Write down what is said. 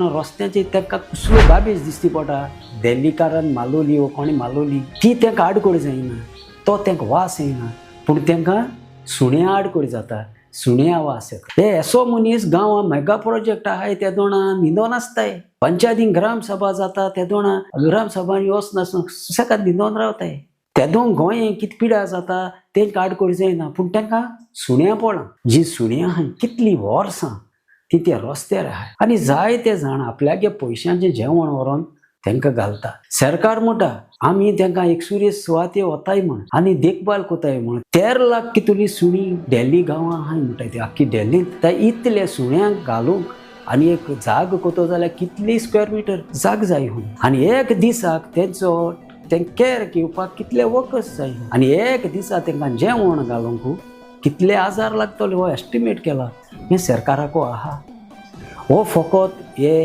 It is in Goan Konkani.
वतना रस्त्याचेर तांकां कसल्यो गाबेज दिसती पडटा. दिल्लीकारान मालोली वो कोणी मालोली ती तांकां आडखळ जायना, तो तांकां वास येना, पूण तांकां सुण्या आडखळ जाता, सुण्या वास येता. हे असो मनीस गांवां मेगा प्रोजेक्ट आहाय तेदोणा न्हिदोन आसताय. पंचायतीन ग्रामसभा जाता तेदोणा ग्रामसभांनी वचनासतना सुसेगाद न्हिदोन रावताय. तेदों गोंय कितें पिडा जाता तेंकां आडखळ जायना, पूण तांकां सुण्या पळा जी सुण्यां आहाय कितलीं वर्सां ती त्या रस्त्यार आहाय आनी जायते जाण आपल्यागे पयशांचें जेवण व्हरोन तांकां घालता. सरकार म्हणटा आमी तांकां एकसुरी सुवाते वताय म्हण आनी देखभाल कोताय म्हण. 13 लाख कितली सुणी दिल्ली गांवां आहाय म्हणटा ती आख्खी दिल्लींत. त्या इतल्या सुण्यांक घालूंक आनी एक जाग कोतो जाल्यार कितली स्क्वेअर मिटर जाग जाय हूं, आनी एक दिसाक तेंचो तें केअर घेवपाक कितले वखद जाय, आनी एक दिसा तांकां जेवण घालूंक कितले आजार लागतले हो एस्टिमेट केला. हें सरकाराको आहा हो फकत हे.